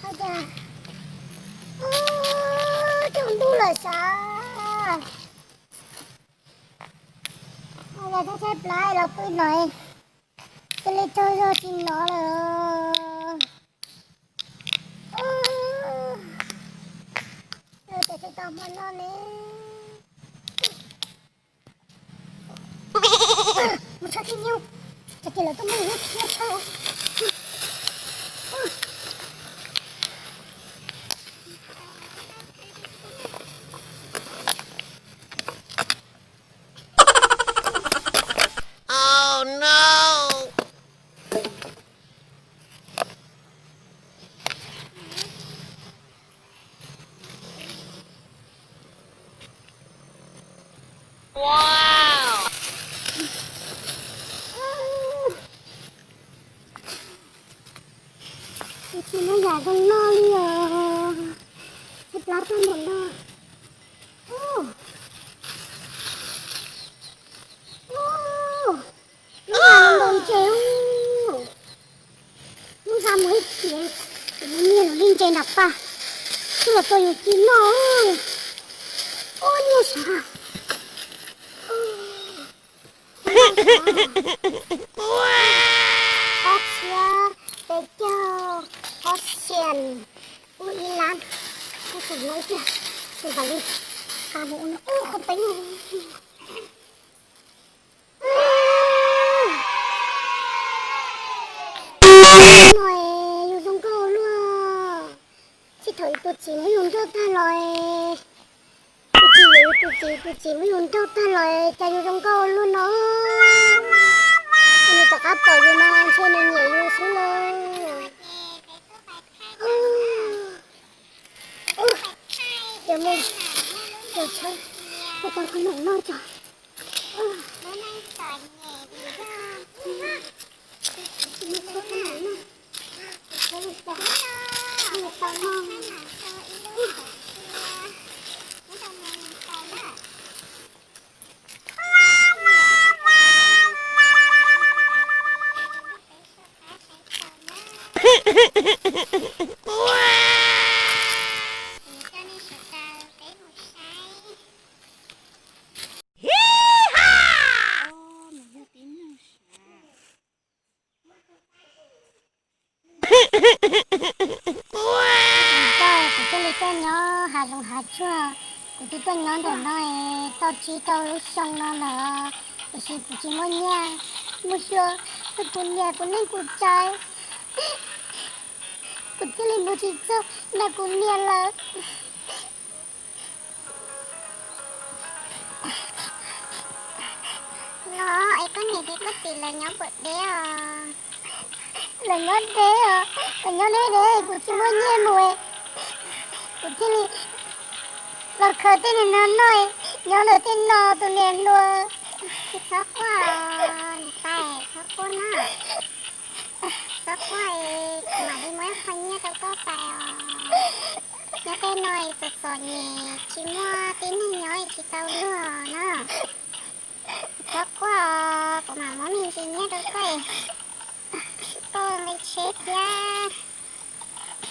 Ua cas, ub, tsaus ntuj lawm sav. Ua cas tshaib tshaib plab los pw no, cia li tsaug zog tsis hnov lawm. Ua cas tsis tau hmo no ne. Mus tshaj thiab nyuj, tag kis lawv tuaj muab yus thiab tshaj. Tsis muaj yam zoo noj li os. Tshaib plab tag npaum no. Ub, ub, lub hav nkaus ntses ub. Lub hav mus ib chim, kuv mus nyiag lub li ntses nram paj, twb los tau yus ci noj. Ub, nyiaj sav. Ob txhiab peb caug, ob xiam, ub, ib lab, ub, tus no ib pliag, tus npam li, qab mus ua no, ub, qhov peev. No yus zoo nkauj ua luaj, txij thaum tus txiv muab yus nrauj tag los, tus txiv, tus txiv, tus txiv muab yus nrauj tag los cas yus zoo nkauj ua luaj no. Nws rov qab pom yus mas ntshe nws nyiam yus xwb lauj. Ub, ub, cov mus, cov tshawb, cov tau qhov num noj tso. Kuv thiaj li tuaj nyob hav zoov hav tsuag, kuv twb tuaj nyob ntawm no tau tsib rau lub xyoo no lawm, tiam sis kuv tsis muaj nyiaj muaj xyuas rau kuv niam kuv neej kuv tsav. Kuv thiaj li mus tsis txog nrog kuv niam lawm. Los es koj niam thiab koj txiv lawv nyob puas deb os? Lawv nyob deb os, lawv nyob deb deb, kuv tsis muaj nyiaj mus, kuv thiaj li los khaws tej niag no noj, nyob ntawm tej no tus niam hluas. Txhob quaj, niam tais, txhob quaj na. Txhob quaj, kuv mam li muab ib qho nyiaj rau koj pais os. Nyob tej no txom txom nyem tsis muaj tib neeg nyob tsis tau luag na. Txhob quaj, kuv mam muab me ntsis nyiaj rau koj, koj nqi tsheb thiab.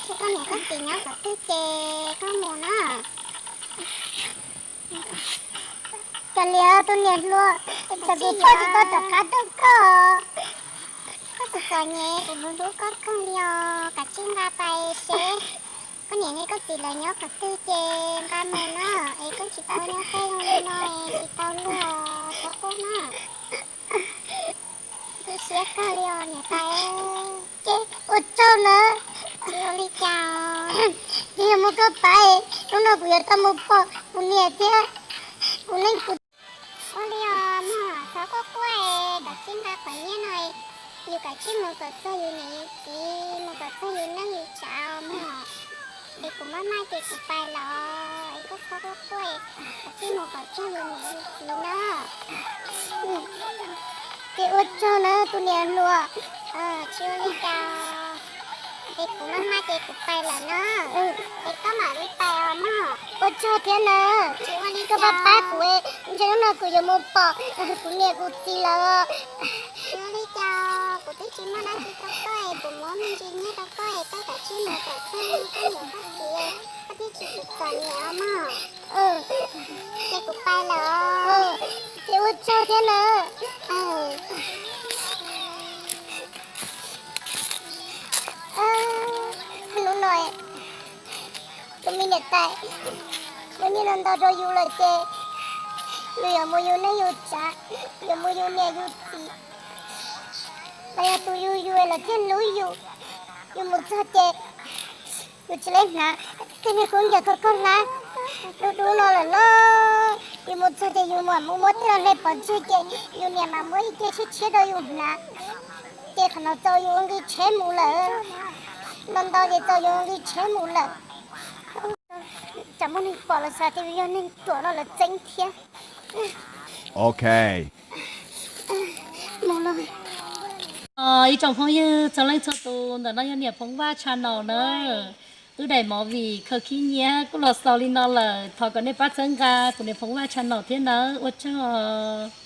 Koj niam koj txiv nyob qhov twg ces koj mus na. Kav liam tus niam hluas, tsam kuv poj tsis tau rov qab rau koj. Koj txom txom nyem, kuv hlub hlub koj kawg li os, kav tsij nqa pais seb koj niam thiab koj txiv lawv nyob qhov twg ces nqa mus na, es koj tsis tau nyob tej li no es tsis tau luag, txhob quaj na. Ib siab kawg li os niam tais. Ces ua tsaug na. Tsis ua li cas. Tsis yog muab koj pais, hnub no kuv yuav tau mus pom kuv niam thiab kuv neej kuv. Ua li os mog, txhob quaj quaj, kav tsij nqa qhov nyiaj no, Yus kav tsij mus kom txog yus niam yus txiv, mus kom txog yus neej yus tsav mog. Es kuv maj maj ces kuv pais lawm, es koj txhob quaj quaj, kav tsij mus kom txog yus niam yus txiv na. Ces ua tsaug na tus niam hluas. Tsis ua li cas, es kuv maj maj ces kuv pais lawm na. Es koj mam li pais os mog. Ua tsaug thiab na, koj pab pab kuv, ntshe hnub no kuv yuav mus pom kuv niam kuv txiv lawm. Tsis ua li cas, kuv twb tsis muaj dab tsi rau koj es kuv muab me ntsis nyiaj rau koj es koj kav tsij mus kom txog koj niam koj txiv, koj thiaj tsis txom nyem os mog. Ces kuv pais lawm. Ces ua tsaug thiab na. Hnub no tus me niam tais muab nyiaj no ntau rau yus lawm ces yus yuav mus yus neej yus tsav, yuav mus yus niam yus txiv, los yog tus yus yus lawv thiaj hlub yus. Yus mus txog ces yus tsis lab hnav tej niag khaub ncaws koj koj hlab dub dub no lawm los, yus mus txog ces yus mam mus muab tej los hle pov tseg ces yus niam mam muab ib ce tshiab tshiab rau yus hnav. Ces qhov no txaus yus ua nqi tsheb mus lawm, no ntau ces txaus yus ua nqi tsheb mus lawm. Tsam muaj neeg pom los xav tias yog neeg ruam no lawv txeeb thiab. Ok. Ib tsoom phooj ywg txhua leej txhua tus, ntawm no yog Niam Phoov Vaj channel na. Wb daim movie khaws khib nyiab kuj los xaus li no lawm, thov kom nej pab txhawb nqa kuv Niam Phoov Vaj channel thiab nawb, ua tsaug.